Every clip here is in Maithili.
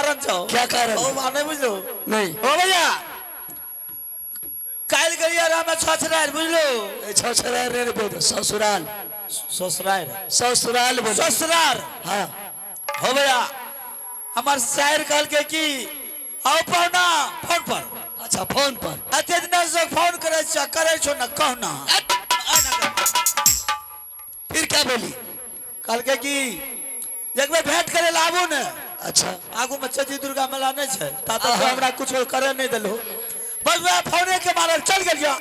कारण छौ। क्या कारण? ओ बा नहीं बुझलो। नहीं। ओ भैया काल्हि गेलियै रह हमे छछरारि बुझलो। ए, छछरार रे रे बोल ससुराल। ससुरारि। ससुराल बोल। ससुरार। हाँ। हो भैया हमर सायर कहलकै कि आओ पहुना फोन पर। अच्छा फोन पर। एते दिना से फोन करै छियै करै छौ ना कहू ना। फिर क्या बोली? कहलकै कि एक बेर भेंट करे ला आबू ने। अच्छा। आगू में चची दुर्गा मेला नहीं छै ता तक आहा। हमरा कुछ करे नहीं देलहो। बस वएह फोने के मारल चल गेलियो।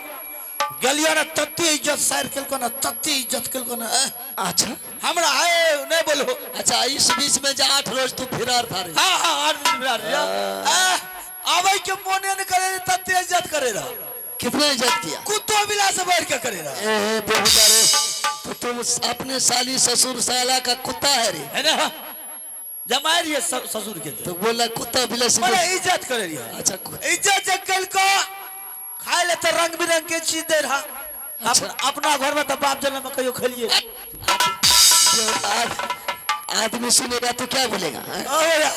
गेलियो ने तत्ते इज्जत सायर केलको ने तत्ते इज्जत केलको ने। एह, अच्छा। हमरा ए नहीं बोलहो। अच्छा इस बीच में जे 8 रोज तू फिरार था रे। हाँ हाँ 8 दिन फिरार रहियो। एह, आबै के मोने नहीं करे तत्ते इज्जत करे रह। कितना इज्जत किया? कुत्तो बिला से बढ़ के करे रहा। ए बेहुदा रे, तो तुम अपने साली ससुर साला का कुत्ता है रे। है ना? जमाए रहिए ससुर के तो बोला कुत्ता बिला से बोला इज्जत करे रहिए। अच्छा, इज्जत जे कल को खाए ले तो रंग बिरंग के चीज दे रहा। अच्छा। अपना घर में तो बाप जन्म में कहियो खेलिए। आदमी सुनेगा तो क्या बोलेगा, हैं? ओ भैया,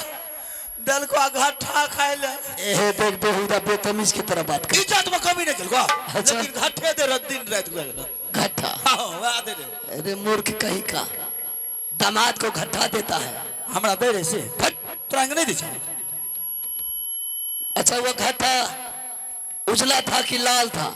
दल को घट्ठा खाए ले। ए देख बेहुदा बेतमीज की तरह बात कर। इज्जत में कमी नहीं कल अच्छा। लेकिन घट्ठे दे रहा दिन रात को। घट्ठा? हाँ, वह दे रहे। अरे मूर्ख कहीं का, दामाद को घट्ठा देता है। हमरा दे रहे से। फट। तोरा नहीं दे छे। अच्छा वो घट्ठा उजला था कि लाल था?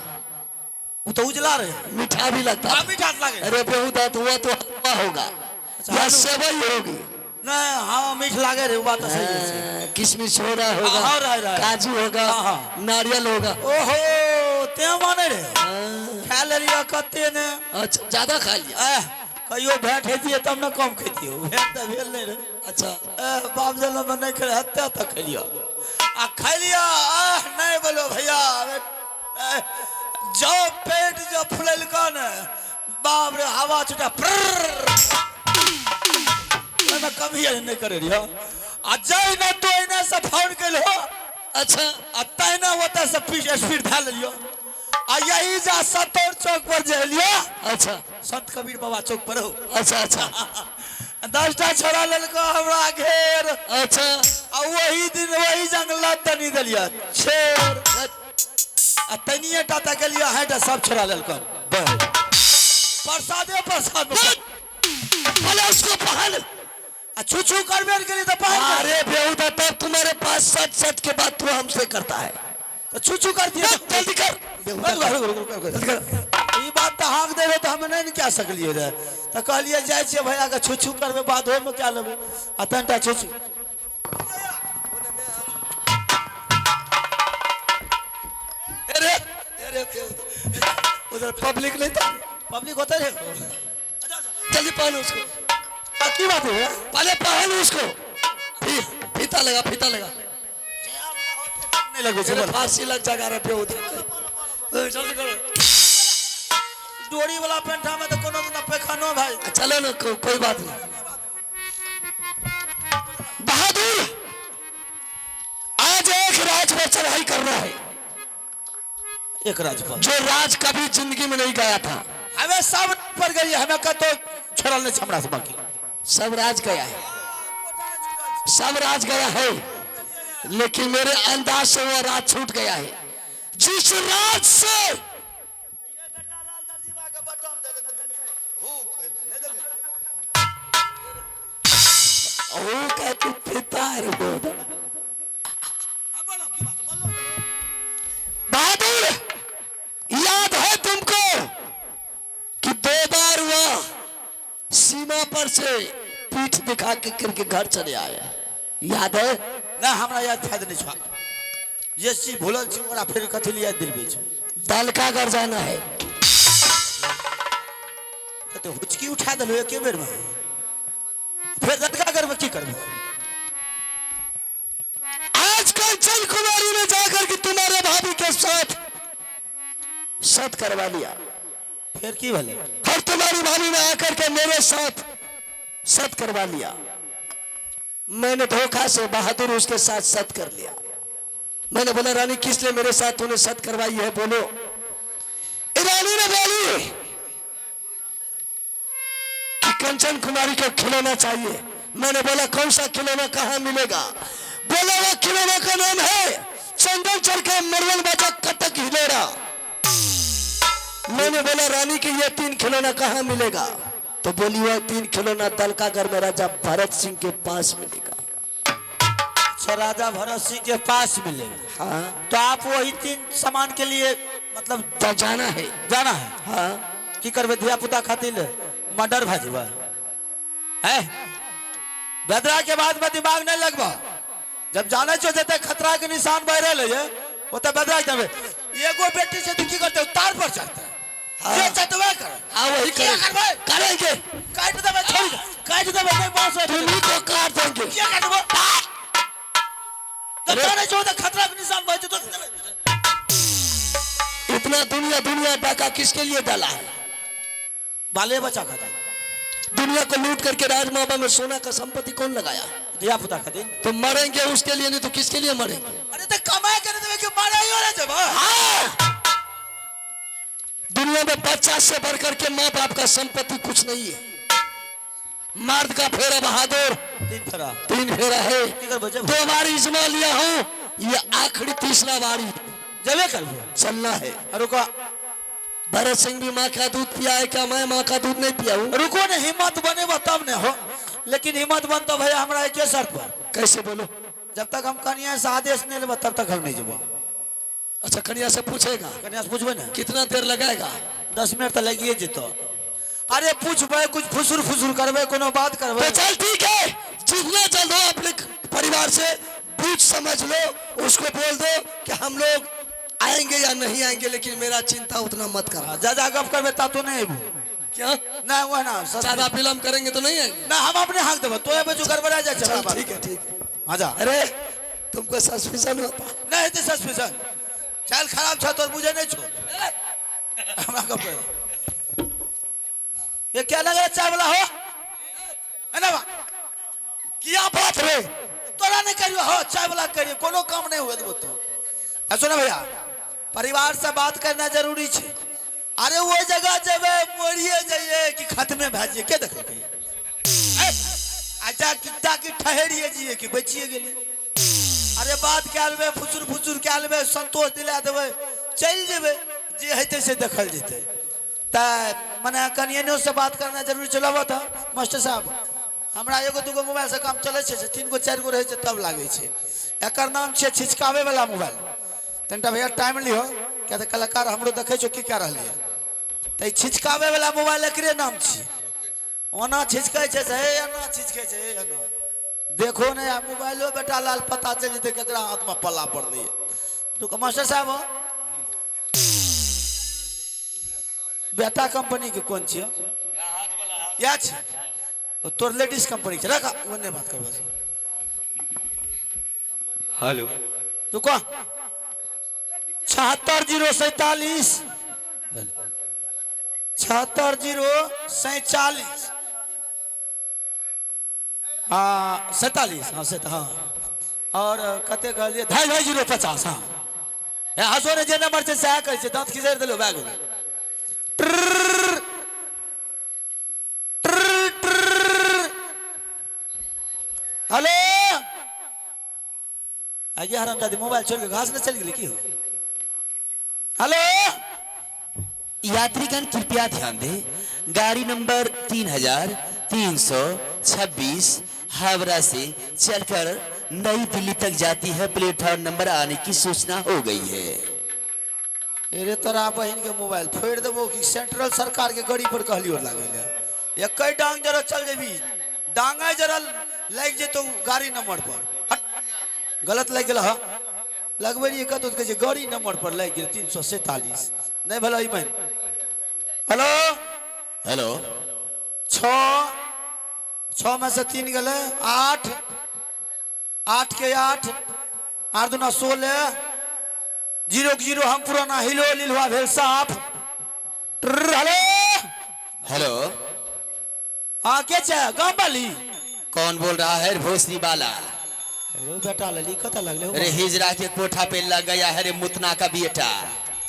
वो तो उजला रहे। मीठा भी लगता। हाँ, मीठा लगे। अरे बेहुदा तो वो तो हलवा होगा। अच्छा, या आलू। सेवई होगी। नहीं, हाँ मीठ लागे रे, वो बात तो सही है। हाँ, किशमिश हो रहा होगा, हाँ, रहा, रहा। काजू होगा, हाँ, हाँ। नारियल होगा। ओहो ते माने रे। हाँ। खा लेलियो कते ने। अच्छा ज्यादा खा लिया। एह, कहियो भेंट हेतिए तब ने कम खेतियो, भेंट तो भेल नहीं रे। अच्छा। एह, बाप जन्म में नहीं खेले, हत्या तक खेलियो। आ खेलियो, आह, नहीं बोलो भैया, एह, जो पेट जो फुललको ने, बाप रे हवा छुटा, प्रर्र। ओहिमे कमी नहीं करे रहियो। आ जाय ने तो एने से फोन केलहो। अच्छा। आ तहिना ओतऽ से पीछ स्पीड धए लेलियो। आ यही जा सतौर चौक पर जे एलियो। अच्छा। संत कबीर बाबा चौक पर हो। अच्छा, अच्छा। 10टा छोड़ा लेलको हमरा घेर। अच्छा। आ वही दिन वही जंगला तनी देलियो छेड़। आ तनिए टा तक गेलियो हेटा सब छोड़ा लेलको। प्रसादे प्रसाद। बोले उसको पहन। आ छू छू करबे के लिए तो पहन। अरे बेहुदा तब तुम्हारे पास सच सच के बात तू हमसे करता है। तो छू छू कर दिया। जल्दी कर। रुक, रुक, रुक, रुक, रुक, जल्दी कर। ई बात तो हाँक दे रहे तो हम नहीं क्या सकलिए रे। तो कहलिए जाए छियै भैया के छू छू करबे बाद होमे क्या लेबे। आ तनटा छू छू। अरे, अरे, उधर पब्लिक नहीं था। पब्लिक होते रहे। जल्दी पहनो उसको। आ, की बात है? पहले पहनो उसको। फीता लगा, फीता लगा। नहीं लगे तेरे बोल। फांसी लग जाएगा रे बेहुदा। जल्दी करो। डोरी वाला पेंठा में तो कोनो दिन पैखानो भाई। चलो ना, कोई बात नहीं। बहादुर आज एक राज पर चढ़ाई करना है। एक राज पर जो राज कभी जिंदगी में नहीं गया था। हमें सब पर गई, हमें कतो छोड़ल नहीं हमरा से बाकी। सब राज गया है, सब राज गया है, लेकिन मेरे अंदाज से वो राज छूट गया है। जिस राज से वो कहती पिता है बहादुर, याद है तुमको कि 2 बार हुआ सीमा पर से पीठ दिखा के करके घर चले आए, याद है? ना हमरा याद फायदा नहीं छा। जे चीज भूलल छी ओकरा फिर कथी लिए याद दिलबै छी? दल का घर जाना है। तो हुचकी उठा देलु एके बेर में, फिर दल का घर में की करबै? आज कंचन कुमारी ने जाकर के तुम्हारे भाभी के साथ सत करवा लिया। फिर की भले? और तुम्हारी भाभी ने आकर के मेरे साथ सत करवा लिया। मैंने धोखा से बहादुर उसके साथ सत कर लिया। मैंने बोला रानी किस लिए मेरे साथ तूने सत करवाई है बोलो। रानी ने बोली कि कंचन कुमारी को खिलौना चाहिए। मैंने बोला कौन सा खिलौना कहाँ मिलेगा? बोला वो खिलौना का नाम है चंदन चरखा मरवल बाजा कटक हिलोरा। मैंने बोला रानी के ये 3 खिलौना कहाँ मिलेगा? तो बोली वह 3 खिलौना दलका घर में राजा भरत सिंह के पास मिलेगा। अच्छा, राजा भरत सिंह के पास मिलेगा। हाँ। तो आप वही 3 सामान के लिए मतलब तो जाना है। जाना है। हाँ। की करबे धिया पुता खातिर मर्डर भए जेबै है? बेदरा के बाद में दिमाग नहीं लगबा। जब जाने छो जते खतरा के निशान बह रहल है ओते बेदरा के देबे। एगो बेटी से तो की करते तार पर चढ़ते। हाँ। जे चाहते वह करे। हाँ वही क्या करेंगे। करबै? करेंगे। काट देबे, छोड़ दे। काट देबे, नहीं बांस होते। तुम्ही को काट देंगे। क्या काटबो? जब जाने छो तो खतरा के निशान बह जेतो। इतना दुनिया दुनिया डाका किसके लिए डाला है? बाले बच्चा खातिर। दुनिया को लूट करके राजमाबा में सोना का संपत्ति कौन लगाया? धिया पुता खातिर। तो मरेंगे उसके लिए, नहीं तो किसके लिए मरेंगे? अरे तो कमाए करे देबे कि मारे ही हो जब। हाँ। दुनिया में बच्चा से बढ़कर के माँ बाप का संपत्ति कुछ नहीं है। मर्द का फेरा बहादुर 3 फेरा। 3 फेरा है। की करबो जब? 2 बारी इजमा लिया हूँ, ये आखिरी तीसरा बारी जबे करबो। चलना है। रुको, भरत सिंह भी माँ का दूध पिया है क्या? मैं माँ का दूध नहीं पिया हूँ। रुको ने, हिम्मत बनेबो तब ने हो। लेकिन हिम्मत बनतो भैया हमरा एके शर्त पर। कैसे बोलो? जब तक हम कन्या से आदेश नहीं लेबो तब तक हम नहीं जेबो। अच्छा, कन्या से पूछेगा? कन्या से पूछबे ना। कितना देर लगाएगा? 10 मिनट तो लगिए जेतो। अरे पूछबे, कुछ फुसुर फुसुर करबे, कोनो बात करबे। तो चल ठीक है, जितना जल्द हो अपने परिवार से पूछ समझ लो, उसको बोल दो कि हम लोग आएंगे या नहीं आएंगे, लेकिन मेरा चिंता उतना मत करना। ज्यादा गप करबे ता तो नहीं आबू। क्या? नहीं, वह ना, सच ज्यादा विलम्ब करेंगे तो नहीं आएंगे। ना, हम अपने हाथ देबो, तो एबे जो गड़बड़ा जाय छै। चल, ठीक है, ठीक है। हाँ जा। अरे तुमको सस्पेंशन होता? नहीं हेतै सस्पेंशन। चाल खराब छौ तोर, बुझै नहीं छौ। हमरा गप कर। ये क्या लग रहा है चाय वाला हो? है ना बा? क्या बात रे? तोरा नहीं करियो हो, चाय वाला करियो, कोनो काम नहीं हुए देबो तो। सुनो भैया, परिवार से बात करना जरूरी छे। अरे वो जगह जेबे मरिए जाइए कि खत्मे भए जाइए, के देखलकै? आ जा कि ठहरिए जिए कि बचिए गेलिए। अरे बात कए लेबै, फुसुर फुसुर कए लेबै, संतोष दिला देबै, चलि जेबै, जे हेतै से देखल जेतै। तऽ मने कनियनो से बात करना जरूरी छै। लबो तऽ मास्टर साहब, हमरा एगो दूगो मोबाइल से काम चलै छै, से 3 गो 4 गो रहै छै तब लागै छै। एकर नाम छियै छिचकाबै वाला मोबाइल। तनिटा भैया टाइम लिहो, किया तऽ कलाकार हमरो देखै छौ की कए रहलियै। तऽ ई छिचकाबै वाला मोबाइल एकरे नाम छियै। ओना छिचकै छै से हे एना छिचकै छै, हे एना। देखो ने आ मोबाइलो बेटा लाल पता चलि जेतै ककरा हाथमे पल्ला पड़लैए। रुको मास्टर साहब, हो बेटा कंपनी के कोन छियै? इएह छै। तोर लेडीज कंपनी छै, रख ओ नहि बात करबो। हेलो, रुको, 76 047, 76 047, हाँ 47, हाँ से हाँ। और कते कहलिए? 2.5 2.0 50। हाँ, हे हंसो ने, जे नंबर छै सएह कहै छै। दाँत खिसैड़ देलौ, भए गेलै। ट्रर, ट्रर, ट्रर। हेलो, आगे हरामजादी मोबाइल छोड़ के घास में चल गेलै की हो? हेलो, यात्रीगण कृपया ध्यान दें, गाड़ी नंबर 3326 हावड़ा से चलकर नई दिल्ली तक जाती है। प्लेटफॉर्म नंबर आने की सूचना हो गई है। अरे तोरा बहिन के मोबाइल फोड़ि देबो कि सेंट्रल सरकार के गाड़ी पर कहलियो लागै ले। एकै डांग जरा चल जेबी, डांगे जरा लागि जेतौ गाड़ी नंबर पर। हट, गलत लागि गेल। हँ, लगबै रहियै कतौ तऽ कहै छै गाड़ी नंबर पर लागि गेल 347। नहि भेलै एहिमे। हेलो, हेलो, 6, 6 में से 3 गेलै 8, 8 के 8, 8 दूना 16, 0 के 0 हम पुराना हिलो लिलुआ भेल साफ। ट्रर, हेलो, हेलो, हाँ के छै गाम वाली? कौन बोल रहा है? भोसड़ी वाला। अरे बेटा लली कतऽ लगलै हो? अरे हिजरा के कोठा पे लग गया है रे मुतना का बेटा।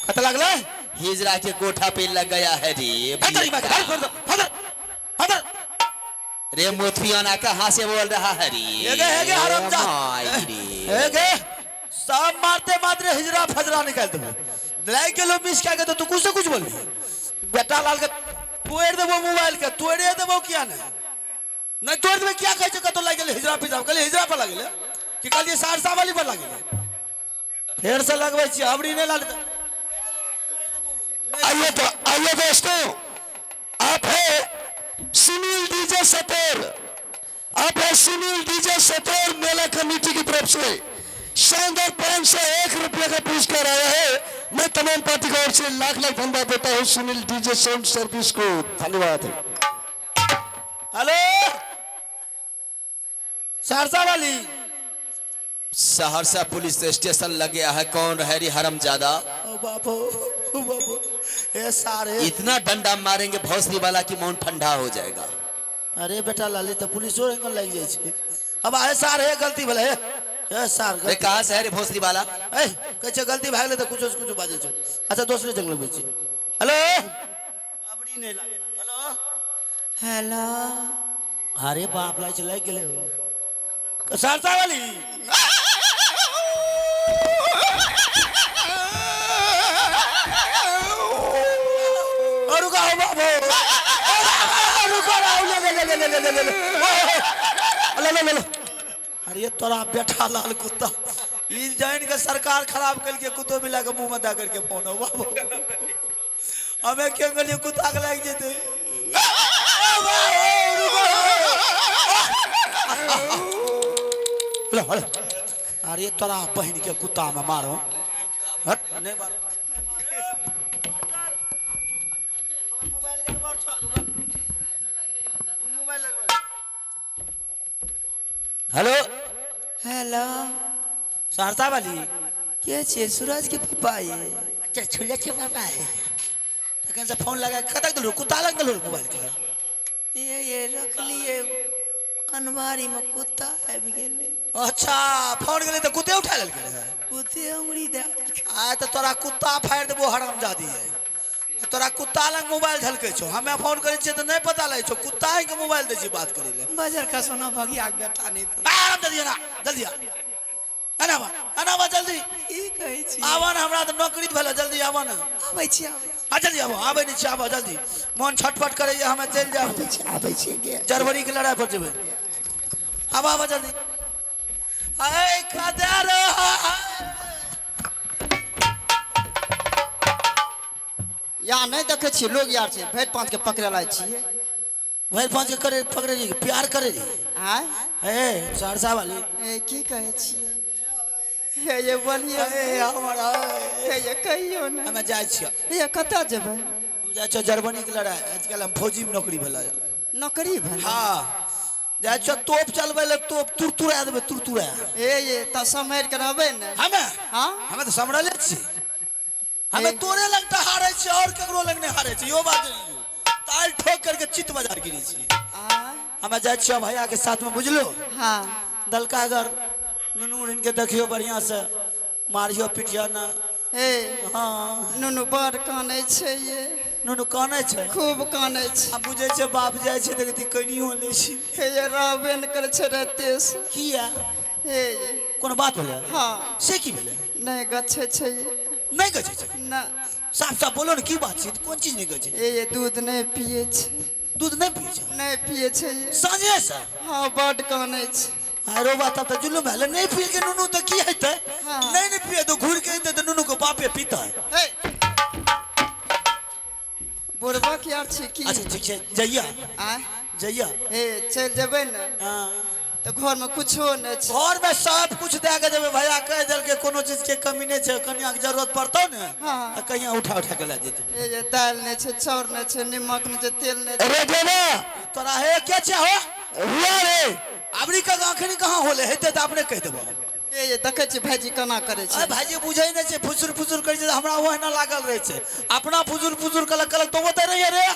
कतऽ लगलै? हिजरा के कोठा पे लग गया है रे। Further, further, further, further. रे मोथियाना कहाँ से बोल रहा है रे? हेगे हेगे हरामजादा। माई रे। हेगे सब मारते मारते हिजरा फजरा निकाल देबो। लागि गेलो मिस कए के तऽ तू कुछ से कुछ बोलबी। बेटा लाल के तोड़ि देबो मोबाइल के, तोड़िए देबो। किया नहि नहि तोड़ि देबै? किया कहै छै कतौ लागि गेलै हिजरा फिजरा? कहलियै हिजरा पर लागि गेलै कि कहलियै सहरसा वाली पर लागि गेलै? फेर से लगबै छियै, अबरी नहि लागलै। आइए तो आइए दोस्तों, आप है सुनील डीजे सतेर, आप है सुनील डीजे सतेर मेला कमेटी की तरफ से शानदार 501 रुपये का पुरस्कार आया है। मैं तमाम पार्टी की ओर से लाख लाख धन्यवाद देता हूँ सुनील डीजे साउंड सर्विस को। धन्यवाद। हेलो, सहरसा वाली। सहरसा पुलिस स्टेशन लग गया है। कौन रहे रे हरामजादा? ओ बाबू, ओ बाबू, ए सारे। इतना डंडा मारेंगे भौसरी वाला की मौन ठंडा हो जाएगा। अरे बेटा लाली, तऽ पुलिसो एखन लागि जाइ छै। अब आहे सार, हे गलती भेलै, हे हे सार। रे कहाँ से है रे भौसरी वाला? ए कहै छै गलती भए गेलै तऽ कुछो से कुछो बाजै छै। अच्छा, दोसरे जंगल लगबै छी। हेलो, अबरी नहि लागल। हेलो। हेलो। अरे बाप, लागि छै, लागि गेलै हो। सहरसा वाली। और रुका हो बाबू, रुको ले ले ले ले ले ले ले ले ले ले ले। अरे तोरा बेटा लाल कुत्ता, ई जान के सरकार खराब कलके, कुत्तो मिला के मुंह में दे करके फोन। हो बाबू, हमें क्यों कहलिए कुत्ता के लागि जेतै। लो, लो। अरे तोरा बहिन के कुत्ता में मारो, हट नहीं मारो। हेलो। हेलो। सहरसा वाली। के छियै? सूरज के पप्पा ये? अच्छा, छुले के पापा है। तखन से फोन लगा कतक देलू? कुत्ता लग देलू मोबाइल के? ये रखलिए अनबारी में, कुत्ता आबि गेलै। अच्छा, फोन गेलै तऽ कुत्ते उठा लेलकै रहै? कुत्ते उंगली दए देलकै। आय तऽ तोरा कुत्ता फाड़ि देबो हरामजादी है। तोरा कुत्ता लग मोबाइल झलकै छौ। हमे फोन करै छियै तऽ नहि पता लगै छौ, कुत्ता के मोबाइल दै छियै बात करै लए। बजर का सोना भगिया के बेटा नहि तो। आराम जल्दी आना, जल्दी आ, आना बा, आना बा जल्दी। की कहै छी? आबऽ ने, हमरा तऽ नौकरी भेलै, जल्दी आबऽ ने। आबै छी, आबै छी। आ जल्दी आबऽ, आबै नहि छी, आबऽ जल्दी। मोन छटपट करैया, हमे चलि जायब। आबै छी गे। जनवरी के लड़ाई पर जेबै। आबऽ, आबऽ जल्दी। आय खदर। या नहि देखै छियै लोग यार छै, भरि पाँच के पकड़े लाय छियै। भरि पाँच के करे पकड़े रही, प्यार करे रही। आय। हे सहरसा वाली। ए की कहै छियै हे? ये बोलिए। ए हमरा। हे ये कहियो ने। हमे जाइ छियै। हे कतऽ जेबै? हम जाइ छियै जर्मनी के लड़ाई। आजकल हम फौजी में नौकरी भेलै। नौकरी भेल? हाँ, जाइ छियै तोप चलबै लए, तोप तुरतुरा देबै, तुरतुरा। हे ये तऽ सम्हरि के रहबै ने? हमे? हाँ। हमे तऽ सम्हरले छी। हमे तोरे लग तऽ हारै छी, और केकरो लग नहि हारै छी। यो बात जानि लियौ, ताल ठोक करके चित बाजार गिरै छी। आय। हमे जाइ छियै भैया के साथ में, बुझलो? हाँ। दलका घर नुनू उड़िन के देखियो बढ़िया से, मारियो पिटियो ना। हे। हाँ। नुनू बड़ कानै छै ये। नुनू कानै छै? खूब कानै छै। आ बुझै छै बाप जाइ छै तऽ कनियो लै छै। हे ये रहबे नहि करै छै राते से। किया? हे ये। कोनो बात भेलै? हाँ। से की भेलै? नहि गछै छै ये। नहि गछै छै? ना। साफ साफ बोलो ने, की बात छै? कोन चीज नहि गछै? हे ये दूध नहि पियै छै। दूध नहि पियै छै? नहि पियै छै ये। साँझे से? हाँ, बड कानै छै। अरे बात, तब तऽ जुलुम भेलै। नहि पी के नुनू तऽ की हेतै? हाँ। नहि नहि पिए तऽ घुरि के एतै तऽ नुनू के बापे पीतै। हे बुढ़बक यार छी की? अच्छा ठीक छै, जइया। आय। जइया। हे चलि जेबै ने? हाँ। तऽ घरमे कुछो नहि छै। घर में सब कुछ दए के जेबै। भैया कहि देलकै कोनो चीज के कमी नहि छै। कनिया के जरूरत पड़तौ ने हाँ। तऽ कहिया उठा उठा के लए जेतै। हे ये दालि नहि छै, चाउर नहि छै, निमक नहि छै, तेल नहि छै। अरे देवा। तोरा हे के छै हो? हुआ रे। अबरी के अखनी कहाँ होले हेतै तऽ अपने कहि देबो। हे ये देखै छियै भाईजी केना करै छै। अरे भाईजी बुझै नहि छै, फुसुर फुसुर करै छै तऽ हमरा ओहिना लागल रहै छै। अपना फुसुर फुसुर कलक कलक तो ओतऽ रहिए रे।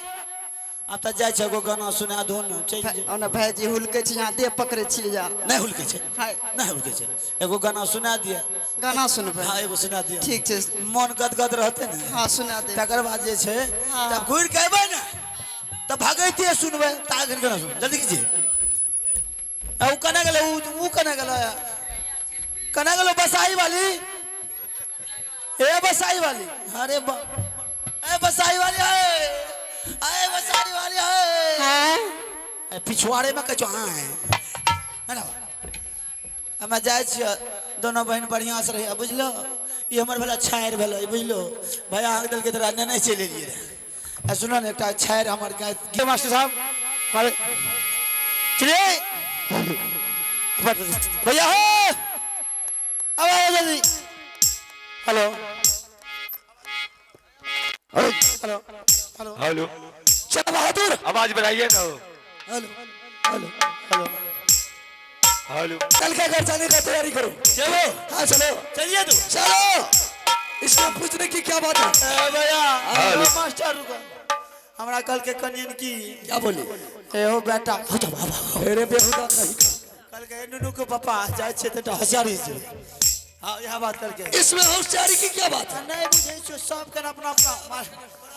आब तऽ जाइ छै, एगो गाना सुना दो ने, चलि जो। ओना भाईजी हुलकै छै, यहाँ देह पकड़ै छियै या। नहि हुलकै छै। हाय। नहि हुलकै छै। एगो गाना सुना दिअ। गाना सुनबै? हाँ, एगो सुना दिअ। ठीक छै। मन गदगद रहतै ने। हाँ, सुना दे। तकर बाद जे छै हाँ। तब घुरि के अयबै ने तऽ भगैते सुनबै, ता अखन केना सुनबै? जल्दी कीजिए। उ कने गेलै, उ उ कने गेलै, कने गेलै बसाई वाली, ए बसाई वाली, अरे ए बसाई वाली है, ए बसाई वाली है, ए पिछवाड़े में कचो। हाँ है है ना। हमे जाइ छियै, दोनों बहन बढ़िया से रहिए, बुझलो? ई हमर भेलै छाड़ि भेलै, बुझलो? भैया अहाँके देलकै तऽ नेने चलि एलियै रहए। आ सुनऽ ने, एकटा छाड़ि हमर गाय। मास्टर साहब, मारे चलिए भैया हो, अब आओ जल्दी। हेलो हेलो हेलो हेलो, चल बहादुर, आवाज बढ़ाइए ना। हेलो हेलो हेलो हेलो, चल के घर जाने का तैयारी करो। चलो। हाँ चलो, चलिए तू चलो, इसमें पूछने की क्या बात है? ए भैया, हेलो। मास्टर रुको, हमरा कल के कनियन की क्या बोली? ए हो बेटा, हो जा बाबा। अरे बेहुदा कहीं का। कल के नुनू के पापा जाइ छै तऽ होशियारी छै। हाँ, यह बात करके इसमें होशियारी की क्या बात है? नहीं बुझै छियो, सबके अपना अपना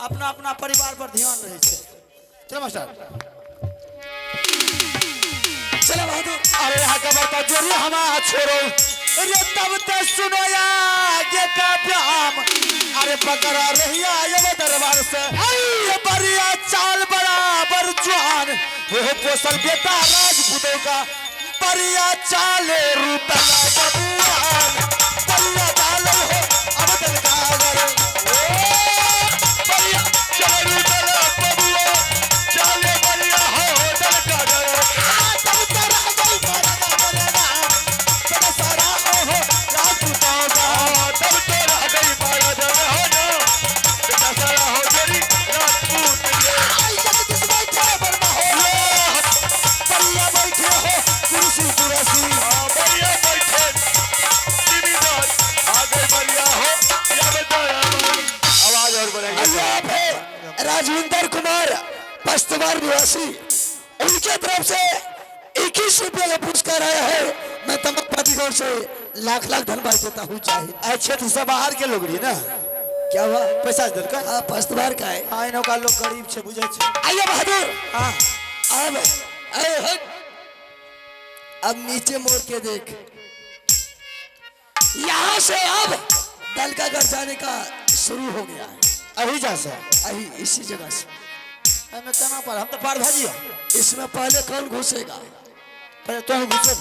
अपना अपना परिवार पर ध्यान रहै छै। चलो मास्टर। चलो बहादुर। अरे यहाँ का बर्ता जोड़ी हमा छोड़ो रे, तब ते सुनो या के का प्याम, अरे पकड़ा रहिया ये दरबार से, ये बढ़िया चाल बराबर जवान वो पोसल बेटा राजपूतों का, बढ़िया चाल रूतला बबुआन, बढ़िया चाल हो अब दलगावर, बढ़िया चल रूतला बबुआ, चले बढ़िया हो दलगावर। तब तेरा गई मरना मरना तेरा सारा ओहो राजपूतों का, तब तो रह गई मारा जब हो ना बेटा सारा हो तेरी राजपूत के। आई जगदीश बैठे बर्मा हो, बढ़िया बैठे हो कुर्सी कुर्सी, बढ़िया बैठे जिम्मेदार आ गए, बढ़िया हो या बताया। आवाज और बढ़ाइए। आइए, आप है राजविंदर कुमार पस्तवार निवासी, उनके तरफ से 21 रुपये का पुरस्कार आया है। मैं तमाम पार्टी से लाख लाख धन्यवाद देता हूँ। चाहे अच्छे तो सब बाहर के लोग रही ना। क्या हुआ? पैसा देलकै। हाँ, पस्तवार का है। हाँ, इनका लोग गरीब छे, बुझे छे। आइए बहादुर। हाँ। अब अरे हट, अब नीचे मोड़ के देख, यहाँ से अब दल का घर जाने का शुरू हो गया है। अभी जा से अभी इसी जगह से। हमें केना पर हम तो पार भाजी। इसमें पहले कौन घुसेगा? पहले तो घुसे।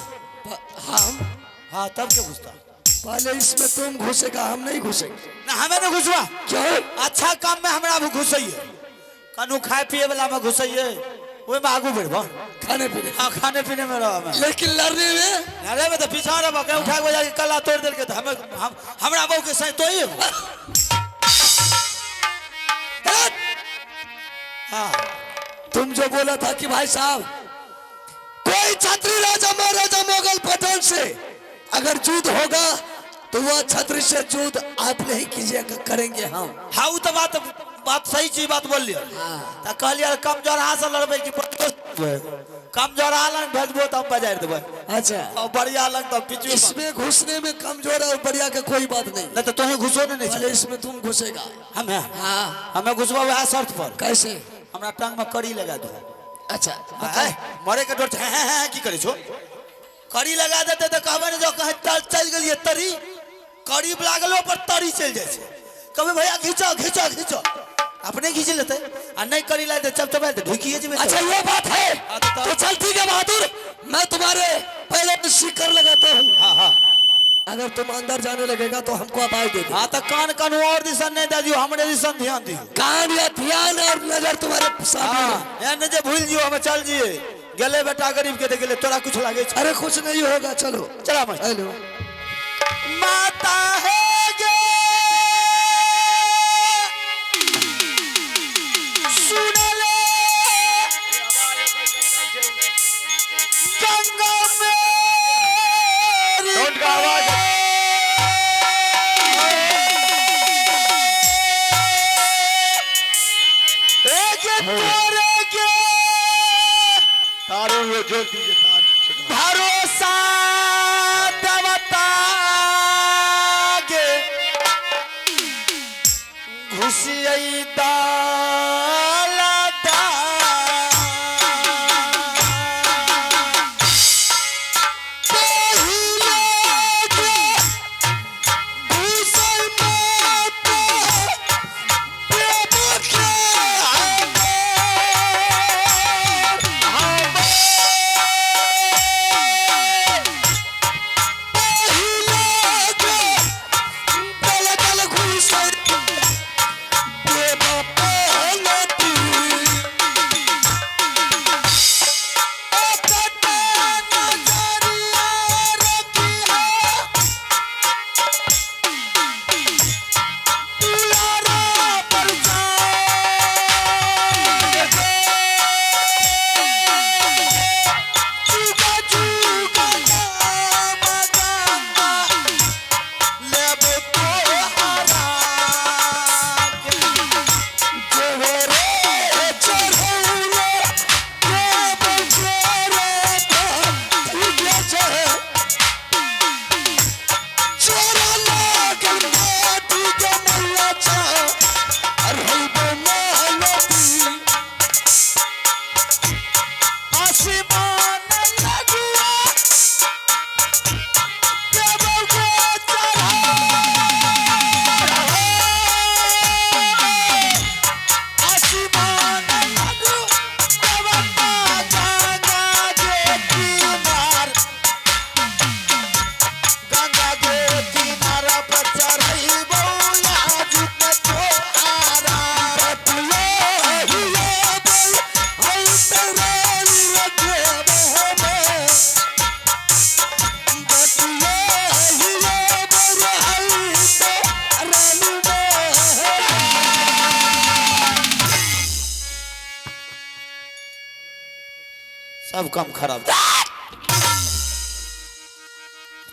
हम? हाँ, तब क्यों घुसता? पहले इसमें तुम घुसेगा, हम नहीं घुसेंगे। ना, हमें नहीं घुसवा। क्यों? अच्छा काम में हमरा भी घुसैये, कनु खाए पिए वाला में घुसैये, ओहि में आगू बढ़बो। खाने पीने? हाँ, खाने पीने में रहो हमें। लेकिन लड़ने में? अरे में तो पीछा रहबो, कहीं उठा के बजा के कला तोड़ देलकै तऽ हमें हम हमरा बहू के सही तो ही। हाँ, तुम जो बोला था कि भाई साहब कोई छत्री राजा महाराजा मुगल पठान से अगर युद्ध होगा तो वह छत्री से युद्ध आप नहीं कीजिएगा, करेंगे हम। हाँ, उ तो बात बात सही चीज बात बोल लियो। तऽ कहलियै कमजोर अहाँ से लड़बै कि कमजोर अहाँ लग भेजबो तऽ हम बजारि देबै। अच्छा। और बढ़िया लग तऽ पिछू। इसमें घुसने में कमजोर और बढ़िया का कोई बात नहीं। नहीं तो तुही घुसो नहीं। पहले इसमें तुम घुसेगा। हमें? हाँ। हमें घुसबो वएह शर्त पर। कैसे? हमरा टांग में कड़ी लगा दो। अच्छा। आय, मरे के डर छै, हैं हैं की करै छो? कड़ी लगा देते तऽ कहबै ने जो कहे चलि गेलियै तरी, कड़ी लागलो पर तरी चलि जाइ छै। कहबै भैया घीचो घीचो घीचो, अपने घीच लेतै। आ नहीं कड़ी लागे चप चप तऽ ढुकिए जेबै। अच्छा ये बात है। हाँ, तो तो चल ठीक है बहादुर, मैं तुम्हारे पहले शिकर लगाता हूँ। हाँ हाँ। अगर तुम अंदर जाने लगेगा तो हमको आवाज दे दो। हाँ, तऽ कान कान और दिसन नहीं दे दियो, हमरे दिसन ध्यान दियो। कान या ध्यान और नजर तुम्हारे सामने। हाँ, एहन जे भूल जियो, हम चल जिए गेले बेटा गरीब के तऽ गेले, तोरा कुछ लागे छै? अरे कुछ नहीं होगा, चलो। चला मस्त। हेलो। माता है गे सुन ले गंगा मेरी साउंड का आवाज। एक तोरे के तारों में जोड़ दीजिए तार छोटा। भरोसा देवता गे घुसियई दाला दा। सब काम खराब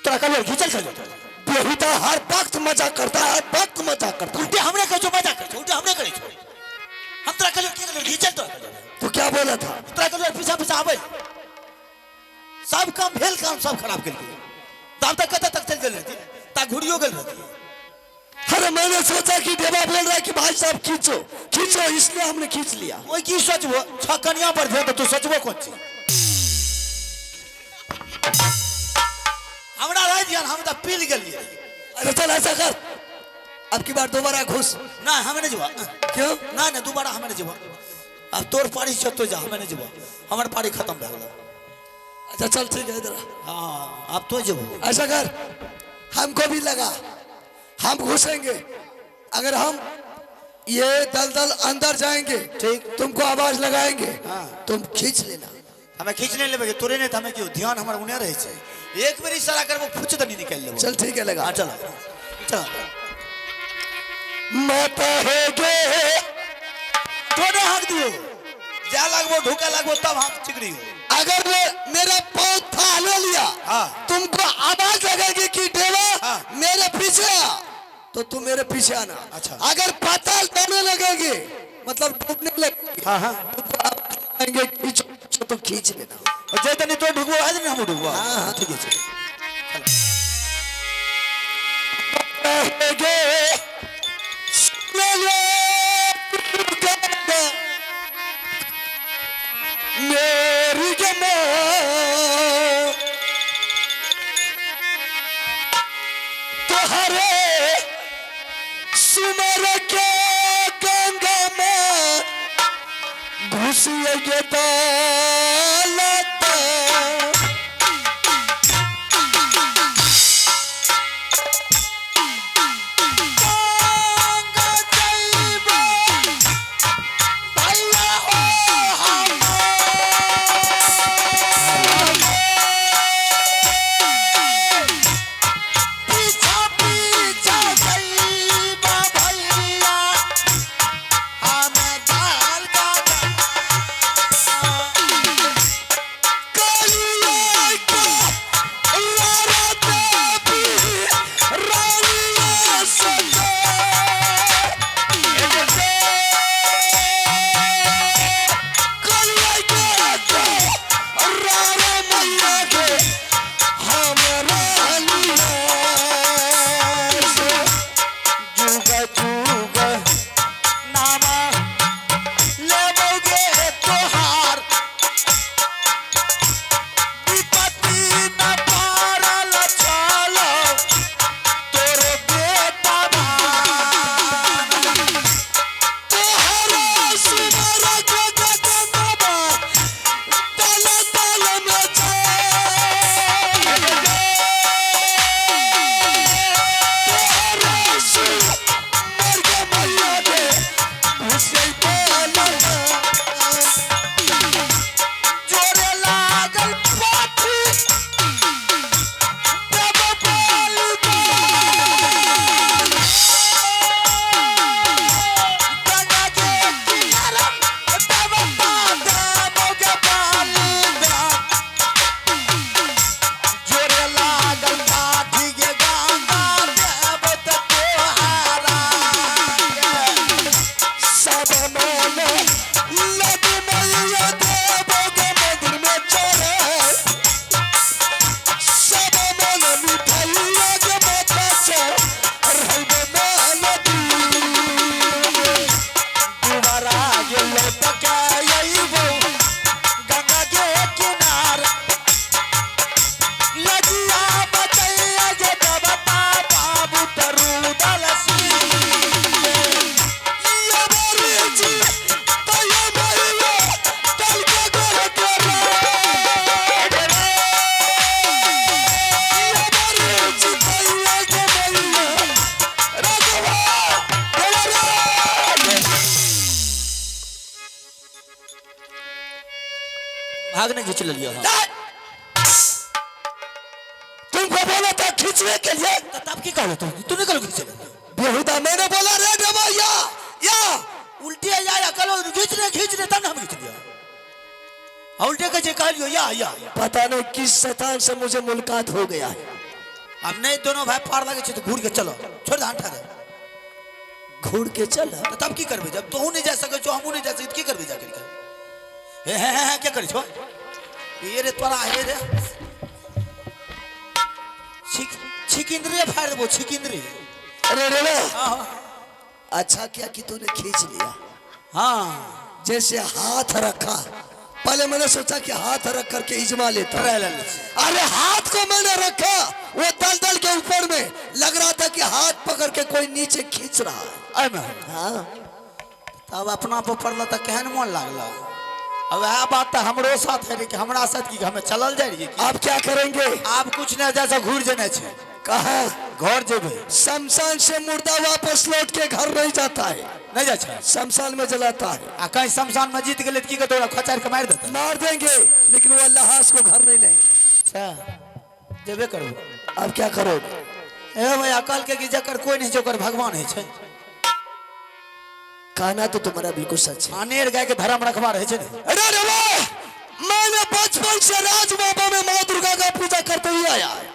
तोरा कहलियो घिचल चल। बेहुदा हर वक्त मजा करता है, हर वक्त मजा करता है। उल्टे हमरे कहै छौ मजा करै छौ, उल्टे हमरे करै छौ। हम तोरा कहलियो की कहलियो घिचल तोरा कहलियो। तू क्या बोला था? तोरा कहलियो पीछा पीछा आबै। सब काम भेल, काम सब खराब केलकै। तब तक कतऽ तक चलि गेल रहती, ता घुरियो गेल रहती। अरे मैंने सोचा कि देवा बोल रहा है कि भाई साहब खींचो खींचो, इसलिए हमने खींच लिया। ओहि की सोचबो, छह कनिया पर ध्यान तू सोचबो कोन चीज? हमरा रहि ध्यान, हम तऽ पील गेलियै। अरे चल ऐसा कर, अब की बार दोबारा घुस। ना हमें नहीं जेबो। क्यों? ना ना दोबारा हमें नहीं जेबो। अब तोर पारी छौ तो जा, हमें नहीं जेबो, हमर पारी खत्म भए गेल। अच्छा चल ठीक है इधर। हाँ अब तो जेबो। ऐसा कर, हमको भी लगा, हम घुसेंगे। अगर हम ये दलदल अंदर जाएंगे, ठीक, तुमको आवाज लगाएंगे। हाँ। तुम खींच लेना। हमें खींच नहीं लेबे, तोरे नहीं तो हमें क्यों ध्यान हमार उने रहे छै। एक बेर इशारा करबो फुच दनी निकाल लेबो। चल ठीक है लगा। हाँ चलो चलो। माता है गे तोरे हाथ दियो, जा लगबो ढुका लगबो तब हाथ चिकड़ी हो। अगर वो मेरा पाँव था ले लिया, हाँ। तुमको आवाज लगेगी कि देवा हाँ। मेरे पीछे आ, तो तुम मेरे पीछे आना। अच्छा। अगर पाताल दौड़ने लगेंगे, मतलब डूबने लगेंगे, हाँ हाँ, तुमको आवाज लगाएंगे खींचो खींचो, तो खींच लेना। जे तनी तो ढुकबो आज ने हम ढुकबो। हाँ ठीक है। मेरी गमा तुहरे सुमर के गंगा में घुसिए के दौलत। भाग नहीं खींच लियो। तुमको बोला था खींचने के लिए, तब की कहलो तू तू निकल खींच ले। बेहुदा मैंने बोला रे देवा या उल्टी या या कलो खींच ले तब हम खींच लिया। आ उल्टे कहै छै कहलियो या या। पता नहीं किस शैतान से मुझे मुलाकात हो गया है। अब नहीं दोनों भाई पार लगे छै तो घूर के चलो, छोड़ दे हटा दे। घूर के चल तो तब की करबे जब तोहू नहीं जा सकै छो, हमहू नहीं जा सकै, की करबे जा करके? हे हे हे, हे क्या करै छो? ये रे तोरा हे रे छिक छिकिंद्रे फाड़ देबो छिकिंद्रे। अरे रे रे। हाँ। अच्छा किया कि तूने खींच लिया। हाँ जैसे हाथ रखा, पहले मैंने सोचा कि हाथ रख करके इजमा लेता। अरे हाथ को मैंने रखा, वो दलदल के ऊपर में लग रहा था कि हाथ पकड़ के कोई नीचे खींच रहा है। हाँ तब अपना पर पड़ल तो केहन मन लागल। अब वह बात तो हमरो साथ है कि हमरा साथ की हमें चलल जाए रहिए। आप क्या करेंगे? आप कुछ नहीं, जैसा घूर जेने छे। कहा? घर जेबे। शमशान से मुर्दा वापस लौट के घर नहीं जाता है। नहीं जाए छे। शमशान में जलाता है। आ कहीं शमशान में जीत गेले की कहतो खचार के मार देता। मार देंगे, लेकिन वो अल्लाह को घर नहीं लेंगे। अच्छा जेबे करो। अब क्या करोगे? ए भैया कल के जकर कोई नहीं जोकर भगवान है छे। कहना तो तुम्हारा बिल्कुल सच है। अनेर गाय के धर्म रखवा रहे छे। अरे रे वाह, मैंने बचपन से राज बाबा में माँ दुर्गा का पूजा करते हुए आया है।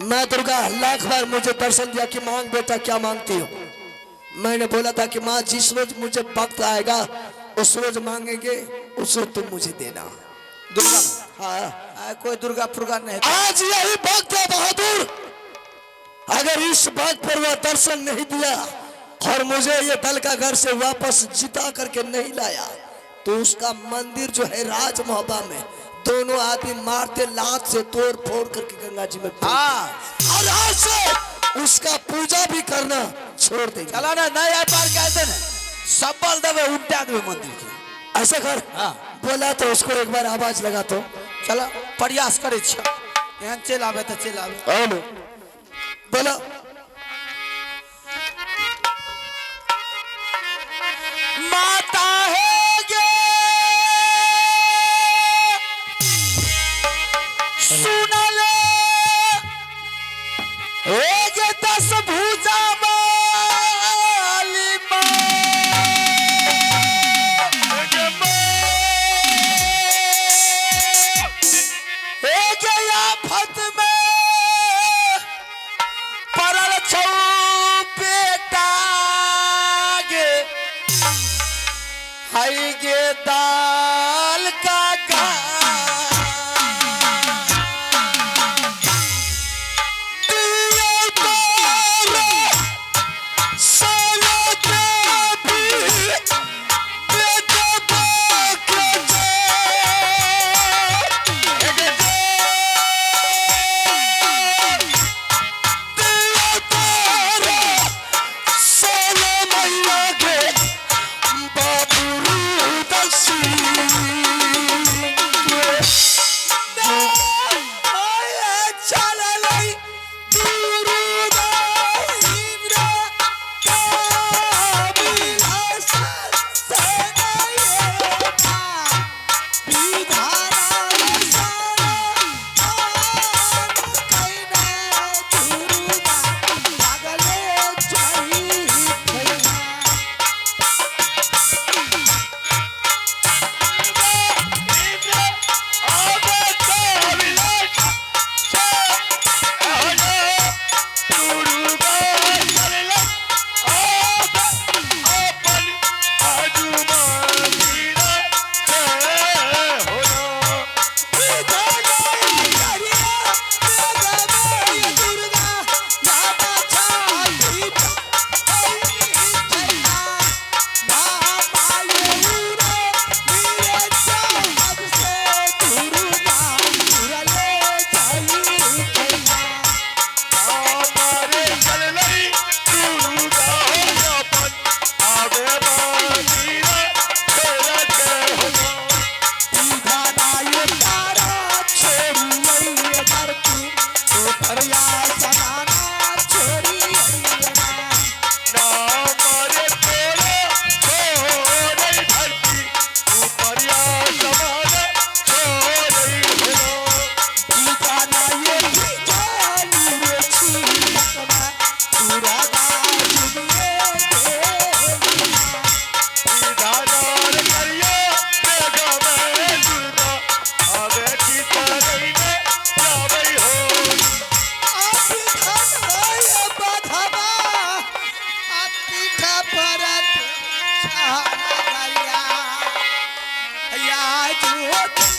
माँ दुर्गा लाख बार मुझे दर्शन दिया कि मांग बेटा क्या मांगती हो। मैंने बोला था कि माँ जिस रोज मुझे वक्त आएगा उस रोज मांगेंगे, उस रोज तुम मुझे देना। दुर्गा? हाँ। कोई दुर्गा पुर्गा नहीं। आज यही वक्त है बहादुर, अगर इस बात पर वह दर्शन नहीं दिया और मुझे ये दल का घर से वापस जिता करके नहीं लाया तो उसका मंदिर जो है राज मोहब्बा में दोनों आदमी मारते लात से तोड़ फोड़ करके गंगा जी में। हाँ। और आज से उसका पूजा भी करना छोड़ देंगे। चला ना नहीं आए पार कहते ना सब्बल देवे उल्टा देवे मंदिर के। ऐसा कर। हाँ। बोला तो उसको एक बार आवाज लगा तो। चला प्रयास करे एहन चल आवे तो चल आवे। बोला माता है गे सुनले गे दस भुजा वाली माँ गे आफत में पड़ल छौ बेटा गे हाय गे दाल का गा पड़त छह नगरिया या ज्योति।